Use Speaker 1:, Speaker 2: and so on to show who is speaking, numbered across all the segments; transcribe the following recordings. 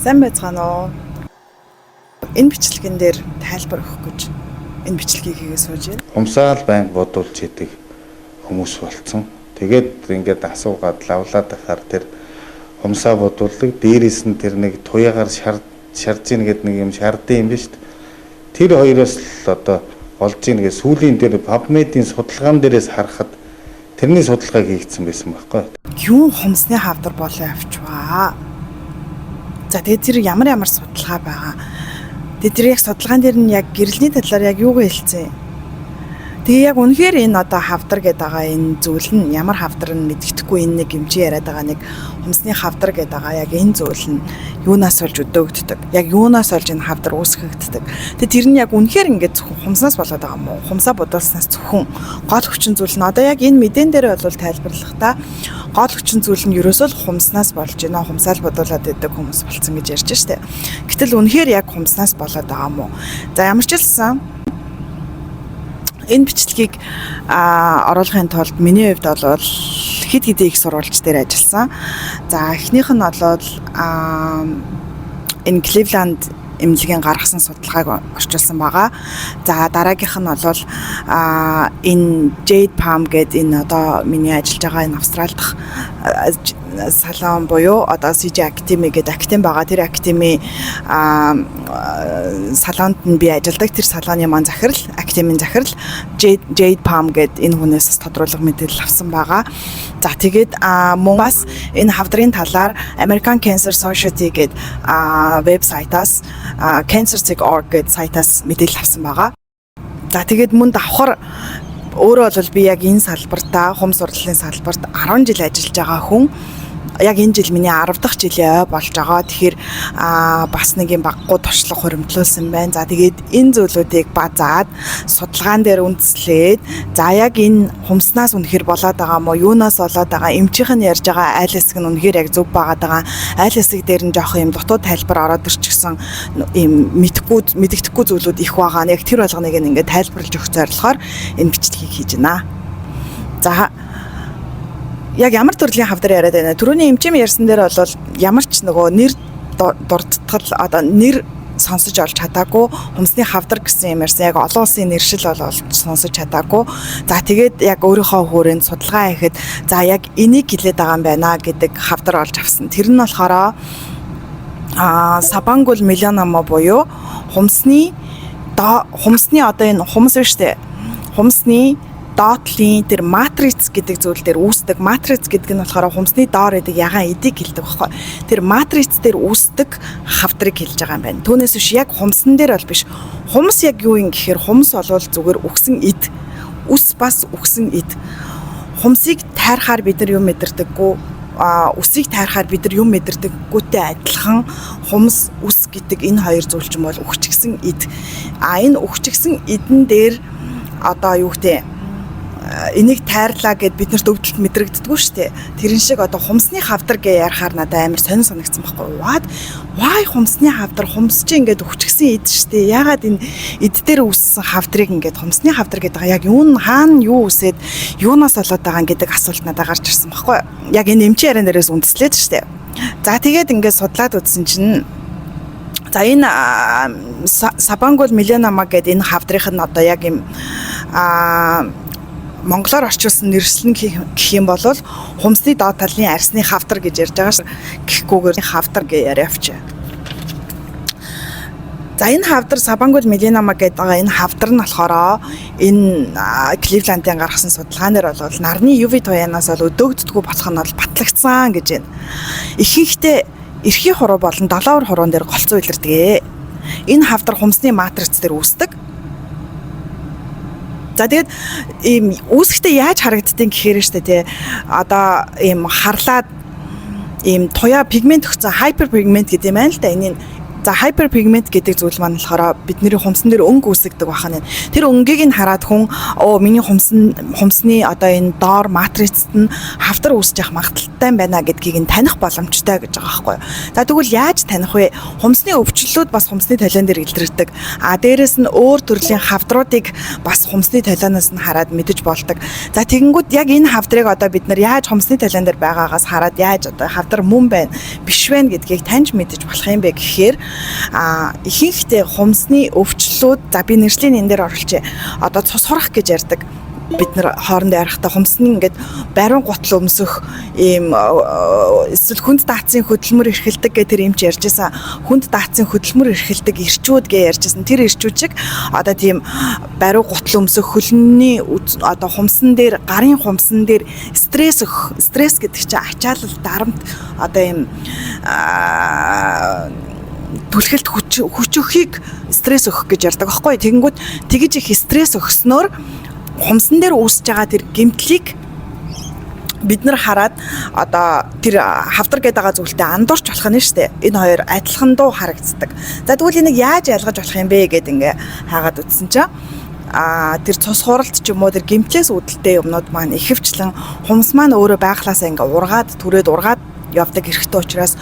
Speaker 1: Сайн байцгаана уу? Энэ бичлэгэн дээр тайлбар өгөх гэж энэ бичлэгийг хийгээ сууж байна.
Speaker 2: Хумсаал байнга бодуулж хийдэг хүмүүс болцсон. Тэгээд ингээд асуугаад лавлаад байхаар тэр хумсаа бодуулдаг. Дээрээс нь тэр нэг туяагаар шар шарж ийн гэдэг нэг юм шардын юм биш үү? Тэр хоёроос л одоо олж ийн гэж сүүлийн тэр PubMed-ийн судалгаан дээрээс харахад тэрний судалгааг хийгдсэн байсан байхгүй.
Speaker 1: Юун хумсны хавдар болоо явчваа. За, тэгээд тэр ямар ямар судалгаа байгаа. Тэгээд тэр яг судалгаан дээр нь яг гэрэлний талаар яг юуг хэлсэн. Тэгээ яг үнэхээр энэ одоо хавдар гэдэг байгаа энэ зүйл нь ямар хавдар нь мэддэхгүй, энэ нэг эмчи яриад байгаа нэг хумсны хавдар гэдэг байгаа яг энэ зүйл нь юунаас болж өдөөгддөг? Яг юунаас болж энэ хавдар үүсгэгддэг? Тэгээ тэр нь яг үнэхээр ингээд зөвхөн хумснаас болоод байгаа юм уу? Хумсаа бодуулснаас зөвхөн гол хүчин зүйл нь, одоо яг энэ мэдэн дээр бол тайлбарлахдаа гол хүчин зүйл нь ерөөсөө л хумснаас болж байна. Хумсаал бодуулаад байдаг хүмүүс болцсон гэж ярьж штэ. Гэтэл үнэхээр яг хумснаас болоод байгаа юм уу? За, ямар ч хэлсэн энэ бичлэгийг оруулахын тулд миний хувьд бол хэд хэдэн их сурвалж дээр ажилласан. За, эхнийх нь бол энэ Cleveland эмнэлгийн гаргасан судалгааг орчуулсан байгаа. За, дараагийнх нь бол энэ Jade Palm гэдэг энэ одоо миний ажиллаж байгаа энэ Австрали дахь салон буюу одоо CJ Academy гэдэг академи байгаа. Тэр академи салонд нь би ажилладаг. Тэр салоны маань захирал, академийн захирал Jade Palm гэдэг энэ хүнээс бас тодруулах мэдээлэл авсан байгаа. За, тэгээд мөн бас энэ хавдрын талаар American Cancer Society гэдэг вебсайтаас, cancer.org гэдэг сайтаас мэдээлэл авсан байгаа. За, тэгээд мөн давхар өөрөө бол би яг энэ салбартаа, хумс судлалын салбарт 10 жил ажиллаж байгаа хүн, яг энэ жил миний 10 дахь жилийн ой болж байгаа. Тэгэхээр бас нэг юм баггүй туршлага хуримтлуулсан байна. За, тэгээд энэ зүйлүүдийг базаад, судалгаан дээр үндэслээд, за, яг энэ хумснаас үнэхэр болоод байгаа мó, юунаас болоод байгаа, эмчийнх нь ярьж байгаа айл хэсэг нь үнэхээр яг зөв байгаад байгаа. Айл хэсэг дээр нь жоох юм дутуу тайлбар ороод ирчихсэн юм, мэдхгүй мэддэхгүй зүйлүүд их байгаа. Яг тэр болгоныг ингээд тайлбарлаж өгөх зорилгоор энэ бичлэгийг хийж байна. За, яг ямар төрлийн хавдар яриад байна? Түрүүний эмчим ярьсан дээр бол ямар ч нөгөө нэр дурдтал, одоо нэр сонсож олж чадаагүй, хумсны хавдар гэсэн юм ярьсан. Яг олон улсын нэршил бол олж сонсож чадаагүй. За, тэгээд яг өөрийнхөө хүрээнд судалгаа хийхэд, за, яг энийг хэлээд байгаа юм байна гэдэг хавдар олж авсан. Тэр нь болохоор subungual melanoma буюу хумсны хумсны, одоо энэ хумс биш үү? Хумсны доотлын тэр матриц гэдэг зүйл дээр үүсдэг. Матриц гэдэг нь болохоор хумсны доор байдаг ягаан эдийг хэлдэг байхгүй. Тэр матриц дээр үүсдэг хавдрыг хэлж байгаа юм байна. Түүнээс биш яг хумсан дээр бол биш. Хумс яг юу юм гэхээр хумс болвол зүгээр үхсэн эд. Үс бас үхсэн эд. Хумсыг тайрхаар бид нар юм мэдэрдэггүй, үсийг тайрхаар бид нар юм мэдэрдэггүйтэй адилхан хумс, үс гэдэг энэ хоёр зүйл чинь бол үхчихсэн эд. А энэ үхчихсэн эдэн дээр одоо юу гэдэг, энийг тайрлаа гэд биднэрт өвдөлт мэдрэгддэггүй шүү дээ. Тэрэн шиг одоо хумсны хавдар гэж ярихаар надад амар сонин санагдсан байхгүй. What? Why хумсны хавдар? Хумс чи ингээд үхчихсэн эд шүү дээ. Яагаад энэ эд дээр үүссэн хавдрыг ингээд хумсны хавдар гэдэг байгаа? Яг юу нь, хаана юу үсээд, юунаас болоод байгаа гэдэг асуулт надад гарч ирсэн байхгүй. Яг энэ эмчийн яриан дээрээс үндэслээд шүү дээ. За, тэгээд ингээд судлаад үзсэн чинь, за, энэ subungual melanoma гэдэг энэ хавдрынх нь одоо яг юм монголоор орчуулсан нэршил нь гэх юм бол хумсны доод талын арьсны хавдар гэж ярьж байгаа ш. Гэхгүйгээр хавдар гэж яриа авчаа. За, энэ хавдар, subungual melanoma гэдэг байгаа энэ хавдар нь болохоор энэ Кливлендын гаргасан судалгаанаар бол нарны UV туяанаас бол өдөөгддөггүй болох нь бол батлагдсан гэж байна. Ихэнхдээ эрхийн хуруу болон долоовор хуруун дээр голцоо илэрдэг. Энэ хавдар хумсны матриц дээр үүсдэг. За, тэгээд ийм үүсэхдээ яаж харагддгийг гэхээр штэ тий, одоо ийм харлаад ийм туяа пигмент өгсөн, hyperpigment гэдэг юм байна л да. Энэ За, hyperpigment гэдэг зүйл маань болохоор бидний хумсан дээр өнгө үүсгдэг бахан. Тэр өнгийг нь хараад хүн оо, миний хумсны одоо энэ доор матрицт нь хавдар үүсэж явах магадлалтай байна гэдгийг нь таних боломжтой гэж байгаа байхгүй юу. За, тэгвэл яаж таних вэ? Хумсны өвчлөлүүд бас хумсны толион дээр илэрдэг. А дээрэс нь өөр төрлийн хавдруудыг бас хумсны толионоос нь хараад мэдэж болдог. За, тэгэнгүүт яг энэ хавдрыг одоо бид нар яаж хумсны толион дээр байгаагаас хараад яаж одоо хавдар мөн байна, биш байна гэдгийг таньж мэдэж болох юм бэ гэхээр ихэнхдээ хумсны өвчлөлүүд, за, би нэршлийн энэ дээр оруулчихъя. Одоо цус хурах гэж ярьдаг, бид нар хоорондоо ярихдаа хумсны ингээд бариун гутал өмсөх ийм эсвэл хүнд даацын хөдөлмөр эрхэлдэг гэх тэр эмч ярьжсэн, хүнд даацын хөдөлмөр эрхэлдэг эрчүүд гэж ярьжсэн. Тэр эрчүүд шиг одоо тийм бариу гутал өмсөх, хөлний одоо хумсан дээр, гарын хумсан дээр стресс өгөх. Стресс гэдэг чинь ачаалал, дарамт, одоо ийм түлхэлт, хүч өгөхийг стресс өгөх гэж ярьдаг аахгүй. Тэгэнгүүт тэгэж их стресс өгснөөр хумсан дээр үүсэж байгаа тэр гэмтлийг бид нар хараад одоо тэр хавдар гэдэг байгаа зүйлтэй андуурч болох нь шүү дээ. Энэ хоёр адилхан дуу харагддаг. За, тэгвэл энийг яаж ялгаж болох юм бэ гэд ингээ хайгаад үзсэн чинь тэр цус хуралд ч юм уу, тэр гэмтлээс үүдэлтэй юмнууд маань ихэвчлэн хумс маань өөрөө байглаасаа ингээ ургаад түрээд ургаад явдаг эрхтэн учраас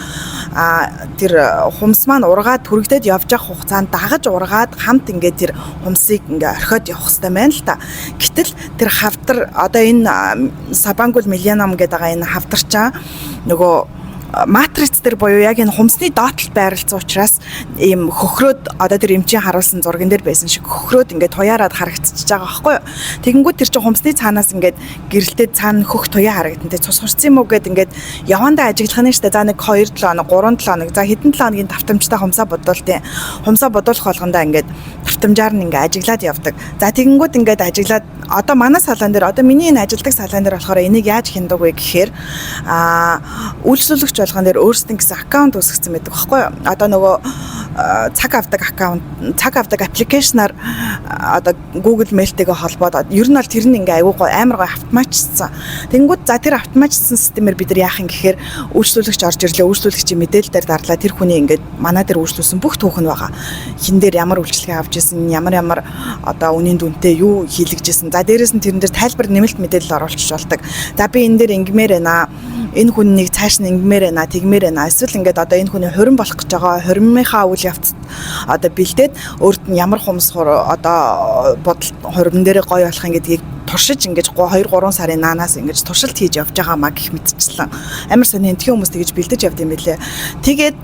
Speaker 1: тэр хумс маань ургаад түрэгдээд явж явах хугацаанд дагаж ургаад хамт ингээд тэр хумсыг ингээ орхиод явах хэрэгтэй байна л та. Гэтэл тэр хавдар, одоо энэ subungual melanoma гэдэг байгаа энэ хавдарчаа нөгөө матриц дээр буюу яг энэ хумсны доод талд байрлалсан учраас ийм хөхрөөд, одоо тэр эмчийн харуулсан зурган дээр байсан шиг хөхрөөд ингээд туяараад харагдчихж байгаа байхгүй юу. Тэгэнгүүт тэр чинь хумсны цаанаас ингээд гэрэлтэй цаана хөх туяа харагдан. Тэг цус хурцсан юм уу гэд ингээд явандаа ажиглах нь штэ. За, нэг 2 7 хоног, 3 7 хоног, за, хэдэн 7 хоногийн давтамжтай хумсаа бодуултын. Хумсаа бодуулах болгондоо ингээд давтамжаар нь ингээд ажиглаад явдаг. За, тэгэнгүүт ингээд ажиглаад одоо манай салон дээр, одоо миний энэ ажилдаг салон дээр болохоор энийг яаж хяндаг вэ гэхээр үйлчлүүлэгч болгон дээр өөрсдийн гэсэн аккаунт үүсгэсэн байдаг байхгүй юу? Одоо нөгөө цаг авдаг аккаунт, цаг авдаг application аар одоо Google Mail-тэйгээ холбоод ер нь бол тэр нь ингээ аягүй гой, амар гой автоматчсан. Тэнгүүд за, тэр автоматчсан системээр бид нар яах юм гэхээр үйлчлүүлэгч орж ирлээ, үйлчлүүлэгчийн мэдээлэл дээр дарлаа. Тэр хүний ингээд манай дээр үйлчлүүлсэн бүх түүх нь байгаа. Хин дээр ямар үйлчилгээ авч исэн, ямар ямар одоо үнийн дүнтэй юу хийлгэж исэн. За, дээрэс нь тэрэн дээр тайлбар нэмэлт мэдээлэл оруулчих болдог. За, би энэ дээр ингэмээр байна. Энэ хүннийг цааш нь ингэмээр байна, тэгмээр байна. Эсвэл ингээд одоо энэ хүний хурим болох гэж байгаа хуримынхаа үйл явцад одоо бэлдээд өөрт нь ямар хумс одоо бодол хурим дээр гоё болох юм гэдгийг туршиж ингэж 2 3 сарын наанаас ингэж туршилт хийж явж байгаа маа гэх мэтчлэн амар сони энтхийн хүмүүс тэгэж бэлдэж явд юм билээ. Тэгээд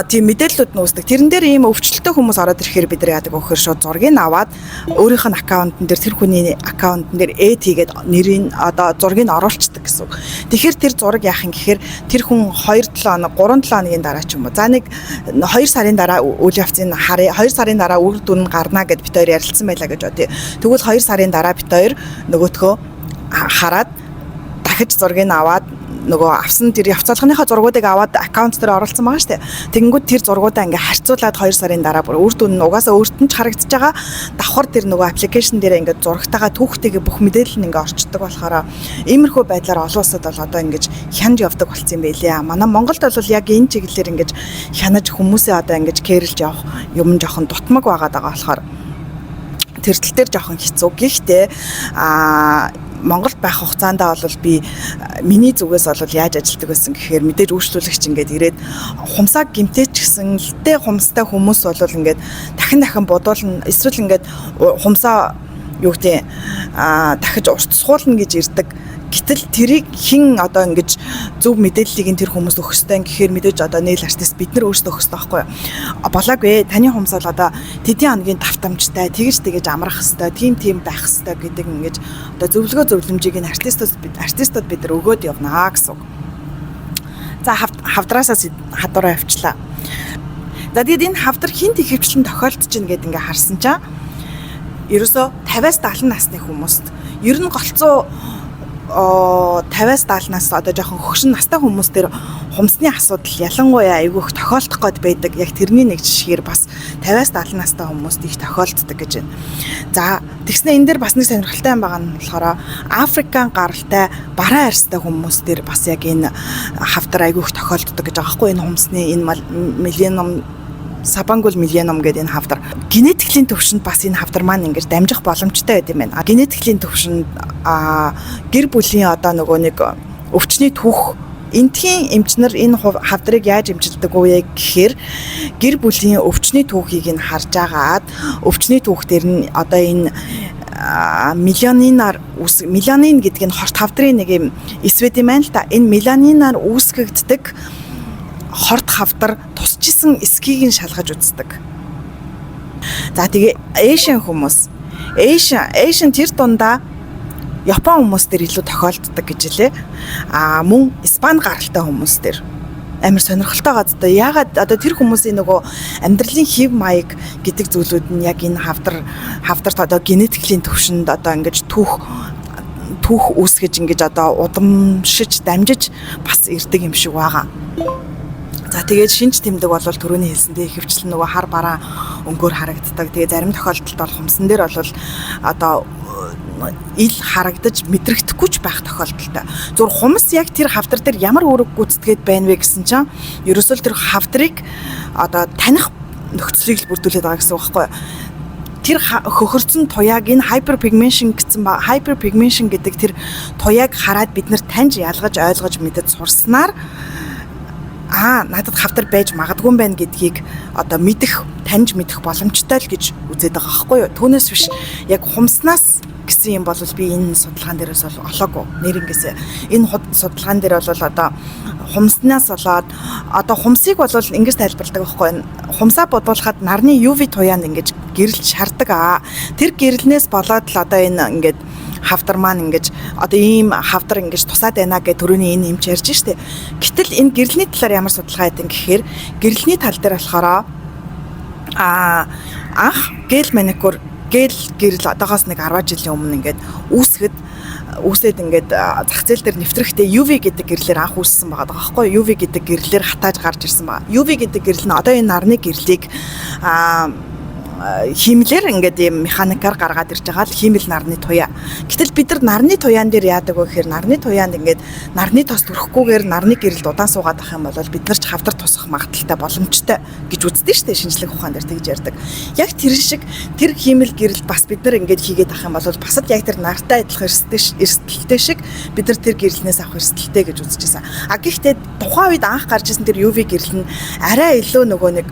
Speaker 1: тийм мэдээллүүд нь үүсдэг. Тэрэн дээр ийм өвчлөлттэй хүмүүс ороод ирэхээр бид нар яадаг вэ гэхээр шууд зургийг аваад өөрийнх нь аккаунтн дээр, тэр хүний аккаунтн дээр add хийгээд нэрийг, одоо зургийг оруулцдаг гэсэн үг. Тэгэхээр тэр зураг яах юм гэхээр тэр хүн 2 7 хоног, 3 7 хоногийн дараа ч юм уу. За, нэг 2 сарын дараа үйл явцыг харъя. 2 сарын дараа үр дүн нь гарна гэд бид хоёр ярилцсан байлаа гэж бодъё. Тэгвэл 2 сарын дараа бид хоёр нөгөөтгөө хараад дахиж зургийг аваад нөгөө авсан тэр явцаалганыхаа зургуудыг аваад аккаунт дээр оруулсан байгаа шүү дээ. Тэгэнгүүт тэр зургуудаа ингээ харьцуулаад 2 сарын дараа бүр үр дүн нь угаасаа өөрт нь ч харагдаж байгаа. Давхар тэр нөгөө application дээр ингээ зурагтайгаа, түүхтэйгээ бүх мэдээлэл нь ингээ орчдөг болохоор иймэрхүү байдлаар олон улсад бол одоо ингэж хянаж явдаг болсон юм байлээ. Манай Монголд бол яг энэ чиглэлээр ингэж хянаж, хүмүүсээ одоо ингэж care лж явах юм жоохон дутмаг байгаад байгаа болохоор тэр тал дээр жоохон хэцүү. Гэхдээ Монголд байх хугацаанд бол би миний зүгээс бол яаж ажилладаг байсан гэхээр мэдээж үйлчлүүлэгч ингээд ирээд хумсаа гимтээч гэсэн лтэй хумстай хүмүүс бол ингээд дахин дахин бодуулна, эсвэл ингээд хумсаа юу гэдэг дахиж уртсгуулна гэж ирдэг. Гэтэл тэрийг хэн одоо ингэж зөв мэдээллийг нь тэр хүмүүс өгөх ёстой гэхээр мэдээж одоо nail artist бид нар өөрсдөө өгөх ёстой байхгүй юу? Болоогүй, таны хумс бол одоо тэдийн хоногийн давтамжтай тэгж тэгэж амрах ёстой, тийм тийм байх ёстой гэдэг ингэж одоо зөвлөгөө зөвлөмжийг нь артистууд бид нар өгөөд явнаа гэсэн үг. За, хавдраасаа хадуураа явчлаа. За, тэгээд энэ хавдар хинт ихэвчлэн тохиолдож байна гэд ингээ харсан чинь ерөөсө 50-аас 70 насны хүмүүст ер нь голцоо. 50-аас 70 нас одоо жоохон хөгшин настай хүмүүс дээр хумсны асуудал ялангуяа айгүй их тохиолдох гээд байдаг. Яг тэрний нэг жишгээр бас 50-аас 70 настай хүмүүст их тохиолддог гэж байна. За, тэгснэ энэ дээр бас нэг сонирхолтой юм байгаа нь болохоор Африкан гаралтай бараан арьстай хүмүүс дээр бас яг энэ хавдар айгүй их тохиолддог гэж байгаа байхгүй, энэ хумсны энэ меланом, сабангул меланом гэдэг энэ хавдар генетиклийн төвшөнд бас энэ хавдар маань ингэж дамжих боломжтой байд юм байна. Генетиклийн төвшөнд гэр бүлийн одоо нөгөө нэг өвчний түүх, энтхийн эмчнэр энэ хавдрыг яаж эмчилдэг вэ гэхээр гэр бүлийн өвчний түүхийг нь харж агаад, өвчний түүх дээр нь одоо энэ меланинаар, меланин гэдэг нь хорт хавдрын нэг юм эс байд юм байна л та. Энэ меланинаар үүсгэгддэг хорт хавдар тусчисан эсхийг нь шалгаж үздэг. За, тэгээ Asian хүмүүс, Asian тэр дундаа Япон хүмүүс дээр илүү тохиолддог гэж хэлээ. А мөн Испани гаралтай хүмүүс дээр амар сонирхолтой байгаа зү. Яагаад одоо тэр хүмүүсийн нөгөө амьдралын хэв маяг гэдэг зүйлүүд нь яг энэ хавдарт одоо генетиклийн төвшөнд одоо ингэж түүх үүсгэж, ингэж одоо удамшиж, дамжиж бас ирдэг юм шиг байгаа. За, тэгээд шинж тэмдэг бол түрүүний хэлсэнтэй ихэвчлэн нөгөө хар бараа өнгөөр харагддаг. Тэгээ зарим тохиолдолд бол хумсан дээр бол одоо ил харагдаж мэдрэгдэхгүй ч байх тохиолдолтой. Зүгээр хумс яг тэр хавдар дээр ямар үүрэг гүйцэтгээд байна вэ гэсэн чинь ерөөсөө тэр хавдрыг одоо таних нөхцөлийг л бүрдүүлээд байгаа гэсэн үг байхгүй юу? Тэр хөхөрцөн туяаг, энэ hyperpigmentation гэсэн ба, hyperpigmentation гэдэг тэр туяаг хараад бид нар таньж ялгаж, ойлгож мэдэж сурснаар надад хавдар байж магадгүй юм байна гэдгийг одоо мэдэх, таньж мэдэх боломжтой л гэж үзээд байгаа байхгүй юу. Түүнээс биш яг хумснаас гэсэн юм бол би энэ судалгаан дээрээс бол олоогүй. Нэрнгээс энэ судалгаан дээр бол одоо хумснаас болоод, одоо хумсыг бол ингэж тайлбарладаг байхгүй юу. Хумсаа будуулахад нарны UV туяанд ингэж гэрэлж шардаг аа. Тэр гэрлэнээс болоод л одоо энэ ингээд хавдар маань ингэж одоо ийм хавдар ингэж тусаад байна гэх түрүүний энэ эмч ярьж штэ. Гэтэл энэ гэрлэний талаар ямар судалгаа хийдэг гэхээр гэрлэний тал дээр болохоор анх гель маникюр, гель гэрэл одоогоос нэг 10 жилийн өмнө ингээд үүсээд ингээд зах зээл дээр нэвтрэхдээ UV гэдэг гэрлээр анх үүссэн байгаа байхгүй юу? UV гэдэг гэрлээр хатааж гарч ирсэн байгаа. UV гэдэг гэрэл нь одоо энэ нарны гэрлийг хиймлэр ингээд ийм механикаар гаргаад ирж байгаа л хиймэл нарны туяа. Гэтэл бид нар нарны туяан дээр яадаг вэ гэхээр нарны туяанд ингээд нарны тос түрххгүйгээр нарны гэрэлд удаан суугаад ах юм бол бид нар ч хавдар тусах магадлалтай, боломжтой гэж үздэг шүү дээ. Шинжлэх ухаан дээр тэгж ярьдаг. Яг тэр шиг тэр хиймэл гэрэлд бас бид нар ингээд хийгээд ах юм бол бас л яг тэр нартай адилхан эрсдэлтэй шиг бид нар тэр гэрлэнээс авах эрсдэлтэй гэж үзэж байсан. А гэхдээ тухайн үед анх гарч ирсэн тэр UV гэрэл нь арай илүү нөгөө нэг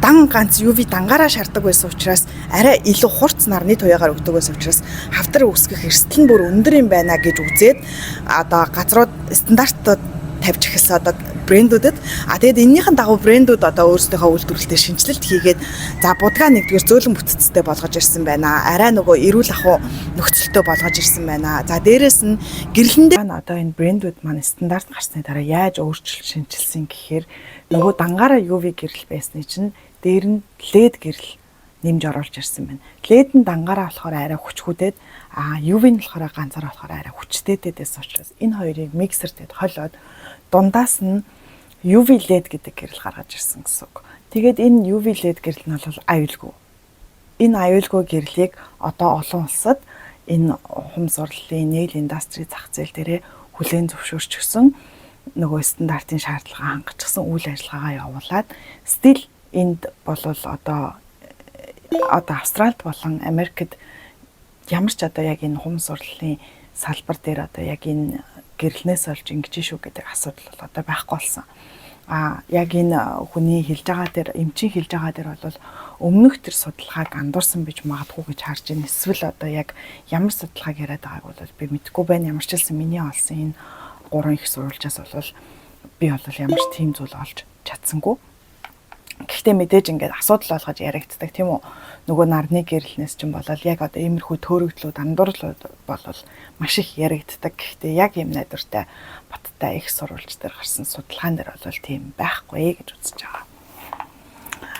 Speaker 1: дан ганц UV дангаараа шардаг байсан учраас, арай илүү хурц нарны туяагаар өгдөг байсан учраас хавдар үүсгэх эрсдэл нь бүр өндөр юм байна гэж үзээд одоо газрууд стандартууд тавьж эхэлсэн одоо брэндүүдэд. А тэгээд энэнийхэн дагуу брэндүүд одоо өөрсдийнхөө үйлдвэрлэлтэд шинэчлэлт хийгээд, за, будгаа нэгдүгээр зөөлөн бүтцтэй болгож ирсэн байна. Арай нөгөө эрүүл ахуй нөхцөлтөй болгож ирсэн байна. За, дээрэс нь гэрлэндээ одоо энэ брэндүүд маань стандарт гарсны дараа яаж өөрчилж шинэчилсэн гэхээр нөгөө дангаараа UV гэрэл байсны чинь дээр нь LED гэрэл нэмж оруулж ирсэн байна. LED нь дангаараа болохоор арай хүчгүүдэд, а UV нь болохоор ганцаараа болохоор арай хүчтэйтэй байсан учраас энэ хоёрыг mixer тэй холиод дундаас нь UV LED гэдэг гэрэл гаргаж ирсэн гэсэн үг. Тэгээд энэ UV LED гэрэл нь бол аюулгүй. Энэ аюулгүй гэрлийг одоо олон улсад энэ хумс урлалын nail industry зах зээл дээрээ хүлээн зөвшөөрчихсөн, нөгөө стандартын шаардлага хангачсан үйл ажиллагаагаа явуулаад still энд бол одоо Австралид болон Америкт ямар ч одоо яг энэ хумс урлалын салбар дээр одоо яг энэ гэрлэнээс олж ингэж шүү гэдэг асуудал бол одоо байхгүй болсон. А яг энэ хүний хэлж байгаа дээр, эмчийн хэлж байгаа дээр бол өмнөх тэр судалгааг андуурсан биж магадгүй гэж харж байна. Эсвэл одоо яг ямар судалгааг яриад байгааг бол би мэдэхгүй байна. Ямар ч хэлсэн миний олсон энэ гурван их сурвалжаас бол би бол ямар ч тийм зүйл олж чадсангүй. Гэхдээ мэдээж ингээд асуудал болгож яригддаг, тийм үү? Нөгөө нарны гэрлэнээс чинь болол яг одоо иймэрхүү төөрөгдлүүд, андуурлууд болол маш их яригддаг. Гэхдээ яг ийм найдвартай, баттай их сурвалж дээр гарсан судалгаан дээр бол тийм байхгүй гэж үзэж байгаа.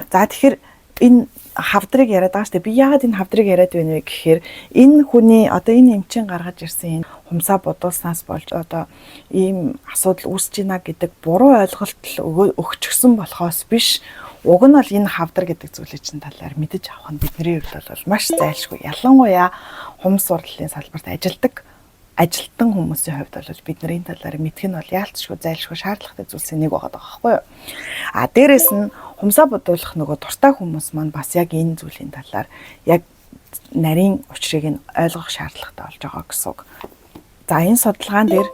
Speaker 1: За, тэгэхээр энэ Хавдрыг яриад байгаа шүү дээ. Би яагаад энэ хавдрыг яриад байна вэ гэхээр энэ хүний одоо энэ эмчийн гаргаж ирсэн энэ хумсаа будуулснаас болж одоо ийм асуудал үүсэж байна гэдэг буруу ойлголт л өгчихсөн болохоос биш, уг нь бол энэ хавдар гэдэг зүйлийн чинь талаар мэдэж авах нь бидний хувьд бол маш зайлшгүй. Ялангуяа хумс урлалын салбарт ажилладаг ажилтан хүмүүсийн хувьд бол бидний талаар мэдэх нь бол яалтчгүй зайлшгүй шаардлагатай зүйлсийн нэг байгаа байхгүй юу. А дээрэс нь хумсаа будуулах нөгөө дуртай хүмүүс маань бас яг энэ зүйлийн талаар яг нарийн учрыг нь ойлгох шаардлагатай болж байгаа гэсэн үг. За, энэ судалгаан дээр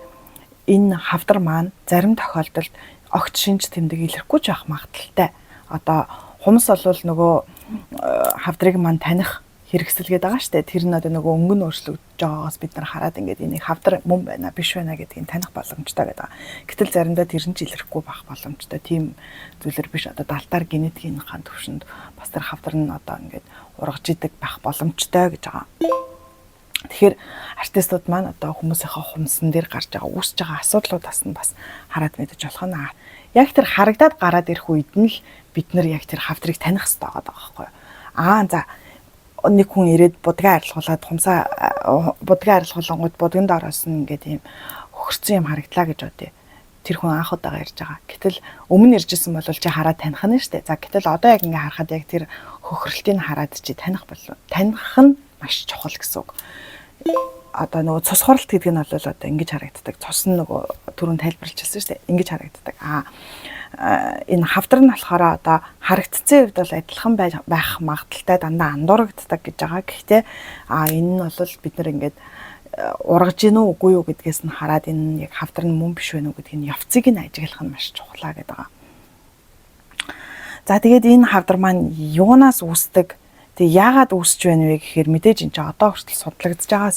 Speaker 1: энэ хавдар маань зарим тохиолдолд огт шинж тэмдэг илэрхгүй ч байх магадлалтай. Одоо хумс бол нөгөө хавдрыг маань таних хэрэгсэл гээд байгаа штэ. Тэр нь одоо нөгөө өнгө нь өөрчлөгдөж байгаагаас бид нар хараад ингээд энийг хавдар мөн байна, биш байна гэдгийг таних боломжтой гэдэг. Гэтэл заримдаа тэр нь ч илэрхгүй байх боломжтой. Тийм зүйлэр биш, одоо далдаар генетикийн төвшөнд бас тэр хавдар нь одоо ингээд ургаж идэг байх боломжтой гэж байгаа. Тэгэхээр артистууд маань одоо хүмүүсийнхээ хумсан дээр гарч байгаа, үүсэж байгаа асуудлуудаас нь бас хараад мэдэж болох нь. Яг тэр харагдаад гараад ирэх үед нь л бид нар яг тэр хавдрыг таних хэрэгтэй байгаа байхгүй юу? Аа, за, нэг хүн ирээд будгаа арилгуулад, хумсаа будгаа арилгуулангууд будган доороос нь ингээд ийм хөхөрсөн юм харагдлаа гэж бодъё. Тэр хүн анх удаага ирж байгаа. Гэтэл өмнө ирж исэн бол чи хараад таних нь шүү дээ. За, гэтэл одоо яг ингээ харахад яг тэр хөхрөлтийг хараад чи таних болов. Таних нь маш чухал гэсэн үг. Одоо нөгөө цус хуралт гэдэг нь бол одоо ингэж харагддаг. Цус нь нөгөө түрүүн тайлбарлажсэн шүү дээ. Ингэж харагддаг. Аа, энэ хавдар нь болохоор одоо харагдцсан хувьд бол адилхан байх магадлалтай, дандаа андуурагддаг гэж байгаа. Гэхдээ энэ нь бол бид нар ингээд ургаж гин үү, үгүй юу гэдгээс нь хараад энэ нь яг хавдар нь мөн биш вэ нү гэдгийг нь явцыг нь ажиглах нь маш чухлаа гэдэг байгаа. За, тэгээд энэ хавдар маань юунаас үүсдэг? Тэг яагаад үүсэж байна вэ гэхээр мэдээж энэ чинь одоо хүртэл судлагдж байгаа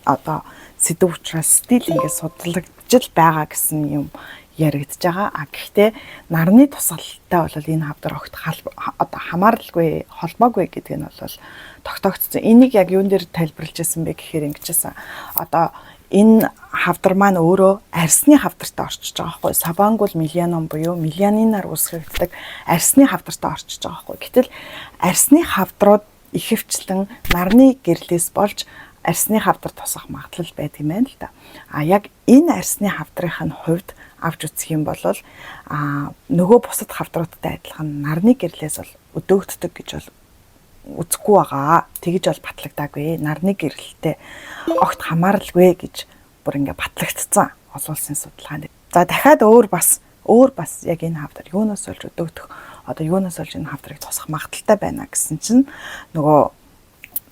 Speaker 1: одоо сэдэв учраас still ингээд судлагдж л байгаа гэсэн юм яригдж байгаа. А гэхдээ нарны тусгалтай бол энэ хавдар огт одоо хамааралгүй, холбоогүй гэдэг нь бол тогтоогдсон. Энийг яг юун дээр тайлбарлаж ирсэн бэ гэхээр ингэжсэн. Одоо энэ хавдар маань өөрөө арьсны хавдартай орчиж байгаа байхгүй. Subungual меланом буюу меланинаар үүсгэгддэг арьсны хавдартай орчиж байгаа байхгүй. Гэтэл арьсны хавдрууд ихэвчлэн нарны гэрлээс болж арьсны хавдар тусах магадлал байдаг юм байна л да. А яг энэ арьсны хавдрын хувьд авч үзэх юм бол нөгөө бусад хавдруудтай адилхан нарны гэрлээс бол өдөөгддөг гэж бол үзэхгүй байгаа. Тэгж бол батлагдаагүй. Нарны гэрлэлтэй огт хамааралгүй гэж бүр ингээ батлагдцсан олон улсын судалгаанд. За, дахиад өөр бас яг энэ хавдар юунаас болж өдөөгдөх, одоо юунаас болж энэ хавдрыг тусах магадлалтай байна гэсэн чинь нөгөө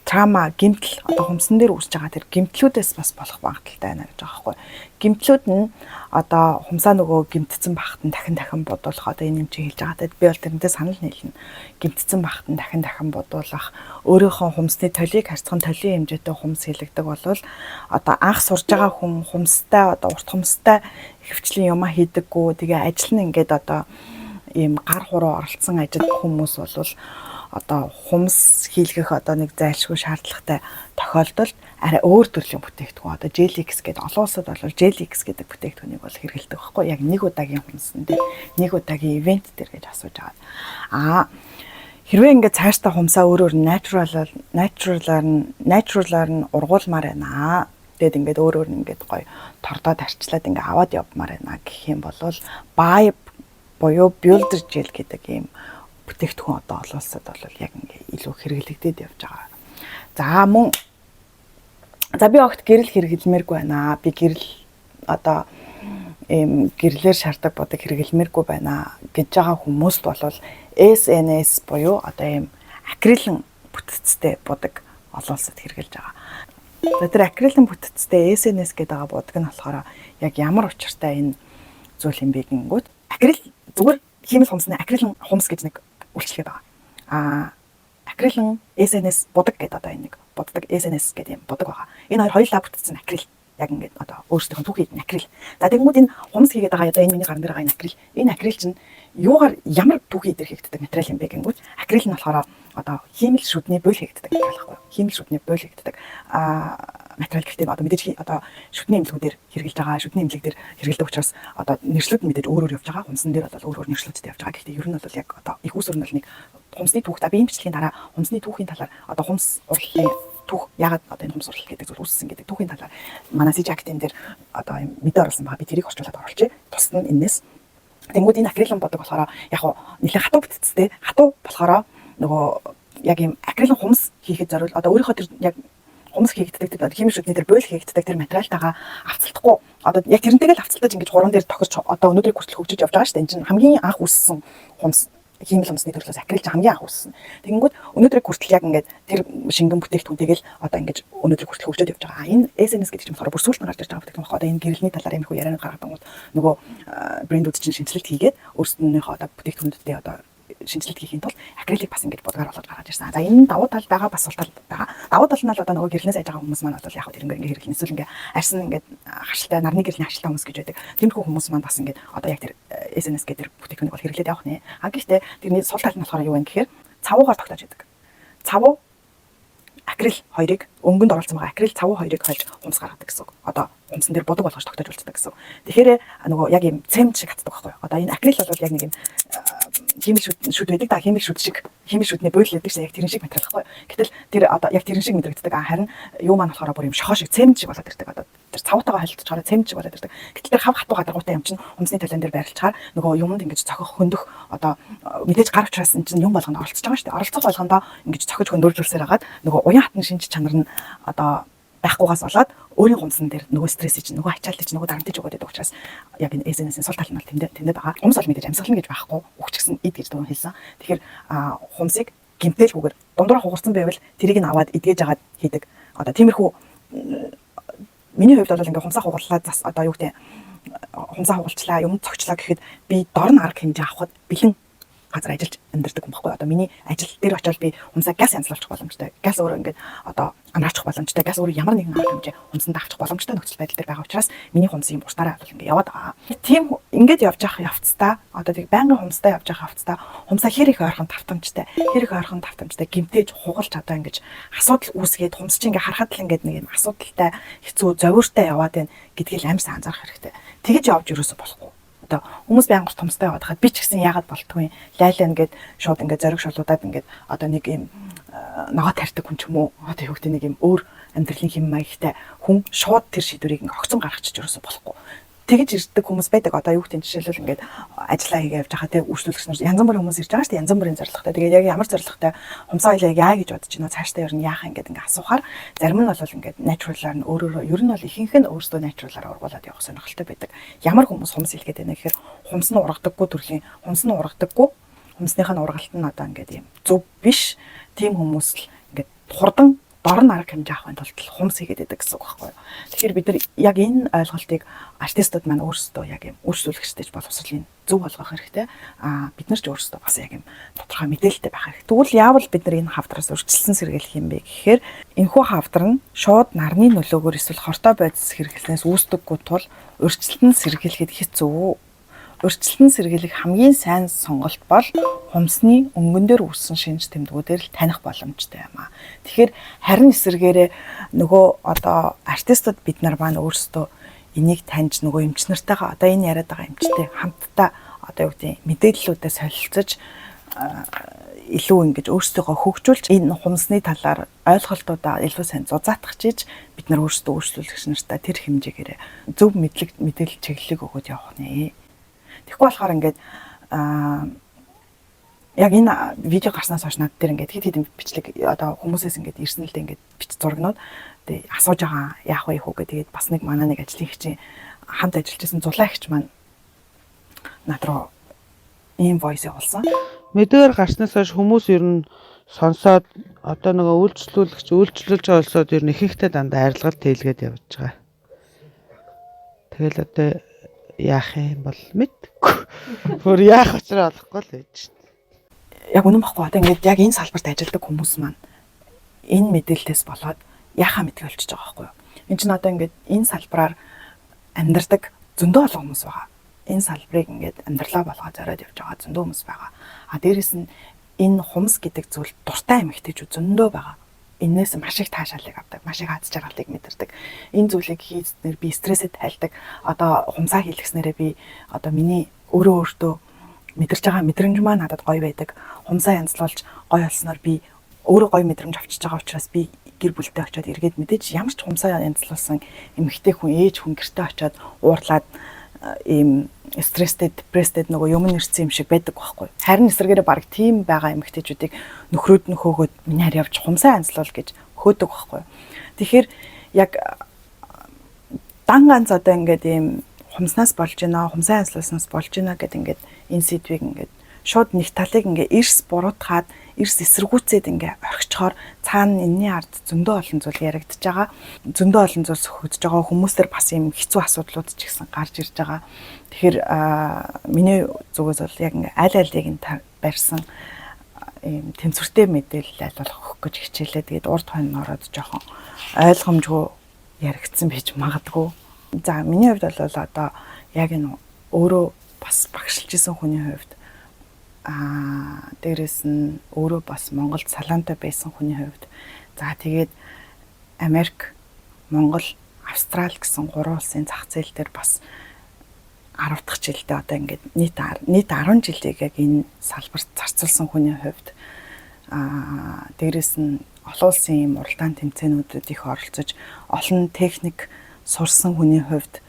Speaker 1: trauma, гэмтэл, одоо хумсан дээр үүсэж байгаа тэр гэмтлүүдээс бас болох магадлалтай байна гэж байгаа байхгүй. Гэмтлүүд нь одоо хумсаа нөгөө гэмтсэн багт нь дахин дахин будуулах, одоо энэ юм чи хэлж байгаа. Тэгэд би бол тэрнтэй санал нийлнэ. Гэмтсэн багт нь дахин дахин будуулах, өөрийнхөө хумсны толийг харьцхан толийн хэмжээтэй хумс хийлэгдэг болвол одоо анх сурж байгаа хүн хумстай, одоо урт хумстай ихэвчлэн юмаа хийдэггүй. Тэгээ ажил нь ингээд одоо ийм гар хуруу оролцсон ажил хүмүүс бол одоо хумс хийлгэх одоо нэг зайлшгүй шаардлагатай тохиолдолд арай өөр төрлийн бүтээгдэхүүн, одоо Gelix гэдэг, олон улсад бол Gelix гэдэг бүтээгдэхүүнийг бол хэрэглэдэг байхгүй, яг нэг удаагийн хумсан дээр, нэг удаагийн event дээр гэж асууж байгаа. Аа, хэрвээ ингээд цаашдаа хумсаа өөрөөр natural-аар нь ургуулмаар байна. Тэгээд ингээд өөрөөр нь ингээд гоё тордоод арчлаад ингээд аваад явмаар байна гэх юм бол Bio буюу Builder Gel гэдэг ийм бүтээгдэхүүн одоо олон улсад бол яг ингээ илүү хэрэглэгдээд явж байгаа. За, мөн за би огт гэрэл хэрэглэмээргүй байна. Би гэрэл, одоо ийм гэрлээр шардаг будаг хэрэглэмээргүй байна гэж байгаа хүмүүст бол SNS буюу одоо ийм акрилын бүтцтэй будаг олон улсад хэрэглэж байгаа. За, тэр акрилын бүтцтэй SNS гэдэг байгаа будаг нь болохоор яг ямар учиртай энэ зүйл юм бэ гэнгүүт акрил зүгээр хиймэл хумсны акрилын хумс гэж нэг үйлчилгээ байгаа. А акрилын SNS будаг гэдэг одоо энэ нэг буддаг SNS гэдэг юм будаг байгаа. Энэ хоёр хоёулаа бүтцэн акрил, яг ингээд одоо өөрсдийнх нь түүхий акрил. За, тэгэнгүүт энэ хумс хийгээд байгаа, одоо энэ миний гаран дээр байгаа энэ акрил. Энэ акрил чинь юугаар, ямар түүхий дээр хийгддэг материал юм бэ гэнгүүт акрил нь болохоор одоо хиймэл шүдний буйл хийгддэг материал байхгүй юу? Хиймэл шүдний буйл хийгддэг материал. Гэхдээ одоо мэдээж одоо шүдний эмнэлгүүдээр хэрэглэж байгаа, шүдний эмнэлэг дээр хэрэглэдэг учраас одоо нэршлүүд нь мэдээж өөр өөр явж байгаа. Хумсан дээр бол өөр өөр нэршлүүдтэй явж байгаа. Гэхдээ ер нь бол яг одоо их үүсвэр нь бол нэг Хумсны түүх. За, би энэ бичлэгийн дараа хумсны түүхийн талаар, одоо хумс урлалын түүх, яагаад одоо энэ хумс урлал гэдэг зүйл үүссэн гэдэг түүхийн талаар манай CJ Academy дээр одоо юм мэдээ оруулсан байгаа. Би тэрийг орчуулад оруулчихъя. Тусад нь энэс. Тэнгүүд энэ акрилын бодог болохоор яг хуу нэлээд хатуу бүтцтэй. Хатуу болохоор нөгөө яг юм акрилын хумс хийхэд зориул одоо өөрийнхөө тэр яг хумс хийгддэг, тэр химик шүдний тэр буйл хийгддэг тэр материалтайгаа авцалтахгүй, одоо яг тэрнтэйгээ л авцалтаж ингэж гурван дээр тохирч одоо өнөөдрийг хүртэл хөгжиж явж байгаа шүү дээ. Энэ чинь хамгийн анх үүссэн хумс, хиймэл хумсны төрлөөс акрил чинь хамгийн анх үүссэн. Тэгэнгүүт өнөөдрийг хүртэл яг ингээд тэр шингэн бүтээгдэхүүнтэйг л одоо ингэж өнөөдрийг хүртэл хөгжөөд явж байгаа. Энэ SNS гэдэг чинь болохоор бүр сүүлд нь гарч ирж байгаа бүтээгдэхүүн байхгүй. Одоо энэ гэрэлний талаар иймэрхүү ярианууд гаргадаг нөгөө брэндүүд чинь шинэчлэлт хийгээд өөрсдийнхөө одоо бүтээгдэхүүнүүдтэй одоо шинэчлэлт хийхийн тулд акрилик бас ингэж будгаар болгож гаргаж ирсэн. За, энэ давуу тал байгаа, бас сул тал байгаа. Давуу тал нь л одоо нөгөө гэрлэнээс айж байгаа хүмүүс маань бол яг тэр ингээ хэрэглэн, эсвэл ингээ арьсан ингээд харшилтай, нарны гэрлийн харшилтай хүмүүс гэж байдаг. Тиймэрхүү хүмүүс маань бас ингээд одоо яг тэр SNS гэдэг тэр бүтээгдэхүүнийг бол хэрэглээд явах нэ. А гэхдээ тэрний сул тал нь болохоор юу вэ гэхээр цавуугаар тогтоож идэг. Цавуу, акрил хоёрыг, өнгөнд оролцсон байгаа акрил, цавуу хоёрыг хольж хумс гаргадаг гэсэн үг. Одоо хумсан дээр будаг болгож тогтоож үлддэг гэсэн үг. Тэгэхээр нөгөө яг юм цемент шиг хатдаг байхгүй юу? Одоо энэ акрил бол яг нэг юм хиймэл шүд байдаг да, хиймэл шүд шиг, хиймэл шүдний буйл гэдэг чинь яг тэрэн шиг материал байхгүй юу? Гэтэл тэр одоо яг тэрэн шиг мэдрэгддэг. А харин юу маань болохоор бүр юм шохоо шиг, цемент шиг болоод ирдэг. Одоо тэр цавуутайгаа холилдчихоор цемент шиг болоод ирдэг. Гэтэл тэр хав хатуу гадаргуутай юм чинь хумсны талан дээр байрлалчаар нөгөө юмд ингэж цохих, хөндөх, одоо мэдээж гар учраас энэ чинь юм болгонд оролцож байгаа шүү дээ. Оролцох болгондоо ингэж цохиж хөндөржүүлсээр хагаад нөгөө уян хатан шинж чанар нь одоо байхгүйгаас болоод өөрийн хумсан дээр нөгөө стрессийг чинь, нөгөө ачаалтыг чинь, нөгөө дарамтыг өгөөд байдаг учраас яг энэ SNS-ийн сул тал нь бол тэндээ байгаа. Хумс бол мэдээж амьсгална гэж байхгүй, үхчихсэн эд гэж түрүүн хэлсэн. Тэгэхээр хумсыг гэмтээлгүйгээр дундуура хугарсан байвал тэрийг нь аваад эдгэж агаад хийдэг. Одоо тиймэрхүү, миний хувьд бол ингээ хумсаа хугарлаа, зас одоо юу гэдэг, хумсаа хугалчлаа, юм цогчлаа гэхэд би дор нь арга хэмжээ авахд бэлэн газар ажиллаж амьдардаг юм баггүй. Одоо миний ажил дээр очивол би хумсаа газ янзлуулчих боломжтой. Газ өөрөө ингээд одоо амраачих боломжтой. Газ өөрөө ямар нэгэн арга хэмжээ хумсанд авчих боломжтой нөхцөл байдал дээр байгаа учраас миний хумс юм уртаараа бол ингээд яваад байгаа. Тийм ингээд явж явах явцдаа, одоо тэг байнгын хумстай явж явах явцдаа хумсаа хэр их ойрхон тавтамжтай, хэр их ойрхон тавтамжтай гимтээж хугалж одоо ингэж асуудал үүсгээд хумс чинь ингээд харахад л ингээд нэг юм асуудалтай, хэцүү, зовиортой яваад байна гэдгийг амар сайн анзаарах хэрэгтэй. Тэгэж явж юусоо болохгүй. Одоо хүмүүс байнга томстой яваад хахад би ч гэсэн яагаад болтгүй лайлаа ингээд шууд ингээд зориг шулуудаад ингээд одоо нэг юм ногоо тарьдаг хүн ч юм уу, одоо юу гэдэг, нэг юм өөр амьдралын хэм маягтай хүн шууд тэр шийдвэрийг ингээд огцом гаргачих юусоо болохгүй. Тэгэж ирдэг хүмүүс байдаг. Одоо юу гэдэг, жишээлбэл, ингээд ажиллаа хийгээ явж байгаа те, үйлчлүүлэгч нар, янз бүрийн хүмүүс ирж байгаа шүү дээ. Янз бүрийн зорилготой. Тэгээд яг ямар зорилготой хумсаа хоёлаа яа гэж бодож байна, цаашдаа ер нь яах ингээд ингээд асуухаар зарим нь бол ингээд natural-аар нь өөрөөрөө, ер нь бол ихэнх нь өөрсдөө natural-аар ургуулад явах сонирхолтой байдаг. Ямар хүмүүс хумс хэлгээд байна гэхээр хумс нь ургадаггүй төрлийн, хумс нь ургадаггүй, хумсных нь ургалт нь одоо ингээд юм зөв биш. Тийм хүмүүс л ингээд хурдан дор нь арга хэмжээ авахын тулд хумс хийгээд байдаг гэсэн үг байхгүй юу. Тэгэхээр бид нар яг энэ ойлголтыг артистууд маань өөрсдөө яг юм үйлчлүүлэгчтэй боловсролын зөв болгох хэрэгтэй. Аа, бид нар ч өөрсдөө бас яг юм тодорхой мэдээлэлтэй байх хэрэгтэй. Тэгвэл яавал бид нар энэ хавдраас урьдчилсан сэргийлэх юм бэ гэхээр энэхүү хавдар нь шууд нарны нөлөөгөөр эсвэл хортой бодис хэрэглэснээс үүсдэггүй тул урьдчилан сэргийлэхэд хэцүү. Урьдчилан сэргийлэх хамгийн сайн сонголт бол хумсны өнгөн дээр үүссэн шинж тэмдгүүдээр л таних боломжтой юм аа. Тэгэхээр харин эсэргээрээ нөгөө одоо артистууд бид нар маань өөрсдөө энийг таньж, нөгөө эмч нартайгаа, одоо энэ яриад байгаа эмчтэй хамтдаа одоо юу гэдэг, мэдээллүүдээ солилцож, илүү ингэж өөрсдийгөө хөгжүүлж, энэ хумсны талаар ойлголтуудаа илүү сайн зузаатгах чиж бид нар өөрсдөө үйлчлүүлэгч нартай тэр хэмжээгээр зөв мэдлэг, мэдээлэл, чиглэлийг өгөөд явах нэ. Тэгэхгүй болохоор ингээд яг энэ видео гарснаас хойш над дээр ингээд хэд хэдэн бичлэг одоо хүмүүсээс ингээд ирсэн л дээ, ингээд бич зурагнууд тэгээ асууж байгаа, яах вэ хүү гэх. Тэгээд бас нэг манай нэг ажлын хичээн хамт ажиллаж байсан зулаа эгч маань над руу ийм voice явуулсан.
Speaker 3: Мэдээгээр гарснаас хойш хүмүүс ер нь сонсоод одоо нөгөө үйлчлүүлэгч үйлчлүүлж байгаа улсууд ер нь ихэнхдээ дандаа арилгал тэлгээд явж байгаа. Тэгэл одоо яах юм бол мэдгүй. Бүр яах учраа олохгүй л байж байна.
Speaker 1: Яг үнэн баггүй. Одоо ингээд яг энэ салбарт ажилладаг хүмүүс маань энэ мэдээлэлээс болоод яхаа мэдгүй болчихж байгаа байхгүй юу? Энд чинь одоо ингээд энэ салбараар амьдардаг зөндөө олон хүмүүс байгаа. Энэ салбарыг ингээд амьдралаа болгоо зориод явж байгаа зөндөө хүмүүс байгаа. А дээрэс нь энэ хумс гэдэг зүйл дуртай эмэгтэйчүүд зөндөө байгаа. Энээс маш их таашаалыг авдаг, маш их аз жаргалыг мэдэрдэг. Энэ зүйлийг хийснээр би стрессээ тайлдаг. Одоо хумсаа хийлгэснээрээ би одоо миний өөрөө өөртөө Мэдэрч байгаа мэдрэмж маань надад гоё байдаг. Хумсаа янзлуулж гоё болсноор би өөрөө гоё мэдрэмж авчиж байгаа учраас би гэр бүлтэй очиод эргээд мэдээж ямар ч хумсаа янзлуулсан эмэгтэй хүн, ээж хүн гэртээ очиод уурлаад ийм стресстэй, депресстэй нөгөө юм нэрсэн юм шиг байдаг байхгүй. Харин эсрэгээрээ баг тийм байгаа эмэгтэйчүүдийг нөхрүүд нь хөөгөөд миний харь явж хумсаа янзлуул гэж хөөдөг байхгүй. Тэгэхээр яг дан ганц одоо ингээд ийм хумснаас болж байна, хумсаа янзлуулснаас болж байна гэд ингээд энэ сэдвийг ингээд шууд нэг талыг ингээ эрс буруутгаад, эрс эсэргүүцээд ингээ орхичхоор цаана энэний ард зөндөө олон зүйл яригдж байгаа. Зөндөө олон зүйл сөхөгдөж байгаа. Хүмүүстэр бас ийм хэцүү асуудлууд ч гэсэн гарч ирж байгаа. Тэгэхээр миний зүгээс бол яг ингээ аль алийг нь барьсан ийм тэнцвэртэй мэдээлэл аль болох өгөх гэж хичээлээ. Тэгээд урд хойно ороод жоохон ойлгомжгүй яригдсан байж магадгүй. За, миний хувьд бол одоо яг энэ өөрөө бас багшилж исэн хүний хувьд, дээрэс нь өөрөө бас Монголд салонтой байсан хүний хувьд, за тэгээд Америк, Монгол, Австрал гэсэн гурван улсын зах зээл дээр бас 10 дахь жилдээ одоо ингээд нийт 10 жилийг яг энэ салбарт зарцуулсан хүний хувьд, дээрэс нь олон улсын ийм уралдаан тэмцээнүүдэд их оролцож олон техник сурсан хүний хувьд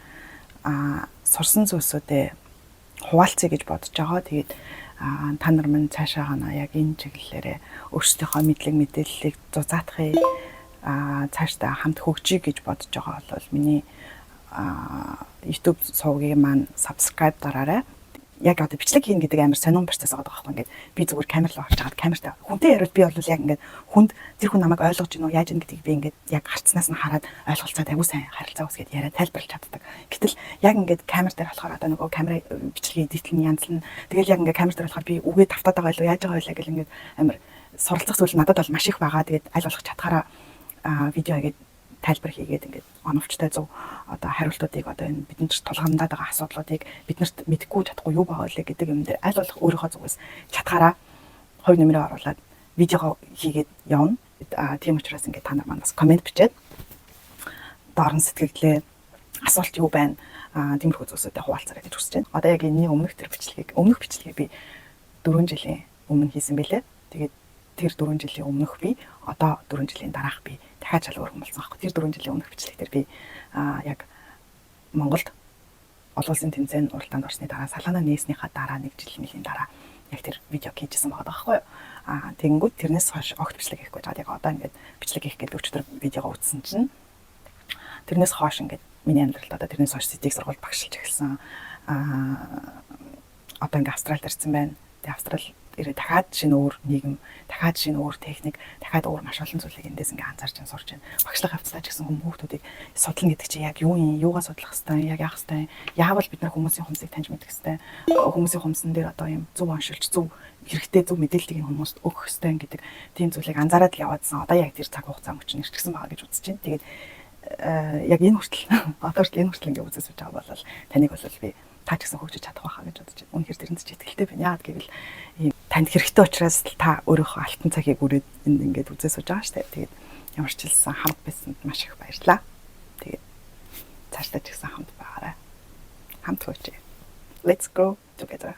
Speaker 1: сурсан зүйлсүүдээ хуваалцъя гэж бодож байгаа. Тэгээд та нар минь цаашаа гана яг энэ чиглэлээрээ өөрсдийнхөө мэдлэг мэдээллийг зузаатахыг, цаашдаа хамт хөгжиж гэж бодож байгаа бол миний YouTube сувгийг маань subscribe дараарай. Яг одоо бичлэг хийнэ гэдэг амар сонин процесс байгаа байхгүй. Ингээд би зүгээр камер руу орж хагаад камертай хүнтэй яриад, би бол яг ингээд хүнд тэр хүн намайг ойлгож гинүү, яаж ийн гэдгийг би ингээд яг гарцнаас нь хараад ойлголцоод аягүй сайн харилцаа үүсгээд яриад тайлбарлаж чаддаг. Гэтэл яг ингээд камер дээр болохоор одоо нөгөө камера бичлэгийн edit л нь янзлна. Тэгэл яг ингээд камер дээр болохоор би үгээ тавтаад байгаа илүү яаж байгаа байлаа гэл ингээд амар суралцах зүйл надад бол маш их байгаа. Тэгээд аль болох чадхаараа видео хийгээд, тайлбар хийгээд, ингээд оновчтой зөв одоо хариултуудыг, одоо энэ бидэнд тулгамдаад байгаа асуудлуудыг, биднэрт мэдэхгүй чадахгүй юу байгаа вэ гэдэг юм дээр аль болох өөрийнхөө зүгээс чадхаараа хувь нэмрээ оруулаад видеого хийгээд явна. Тийм учраас ингээд та нар маань бас comment бичээд доор нь сэтгэгдлээ, асуулт юу байна, тиймэрхүү зүйлсүүдээ хуваалцаарай гэж хүсэж байна. Одоо яг энэний өмнөх тэр бичлэгийг, өмнөх бичлэгийг би 4 жилийн өмнө хийсэн бэлээ. Тэгээд тэр 4 жилийн өмнөх би, одоо 4 жилийн дараах би дахиад шал өөр болсон аахгүй. Тэр 4 жилийн өмнөх бичлэг дээр би яг Монголд олон улсын тэмцээн уралдаанд орсны дараа, салоноо нээснийхаа дараа нэг жил нэлийн дараа яг тэр видео хийжсэн байгаа байхгүй юу. Тэгэнгүүт тэрнээс хойш огт бичлэг хийхгүй жаад яг одоо ингээд бичлэг хийх гээд өчигдөр видеого үзсэн чинь тэрнээс хойш ингээд миний амьдралд одоо тэрнээс хойш сэдийг сургуульд багшилж эхэлсэн. Одоо ингээд Австралид ирсэн байна. Тэгээ Австрал ирээ дахиад шинэ өөр нийгэм, дахиад шинэ өөр техник, дахиад өөр маш олон зүйлийг эндээс ингээ анзаарч ин сурч байна. Багшлах явцдаа ч гэсэн хүүхдүүдийг судлана гэдэг чинь яг юу юм, юугаа судлах хэвтэй, яг яах хэвтэй, яавал бид нар хүмүүсийн хумсыг таньж мэдэх хэвтэй, хүмүүсийн хумсан дээр одоо юм зөв оншилж, зөв хэрэгтэй, зөв мэдээллийг энэ хүмүүст өгөх хэвтэй гэдэг тийм зүйлийг анзаараад л яваадсан. Одоо яг тэр цаг хугацаа мөч нэрчгсэн байгаа гэж үзэж байна. Тэгээд яг энэ хүртэл, одоо хүртэл, энэ хүртэл ингээ үзэж сууж байгаа бол таныг бол би та ч гэсэн хөгжиж чадах байхаа гэж бодож байна. Үнэхээр тэрэнд ч итгэлтэй байна. Яагаад гэвэл ийм танд хэрэгтэй учраас л та өөрийнхөө алтан цагийг үрээд энд ингээд үзээ сууж байгаа шүү дээ. Тэгээд ямар ч хэлсэн хамт байсанд маш их баярлалаа. Тэгээд цаашдаа ч гэсэн хамт байгаарай. Хамт хөгжье. Let's grow together.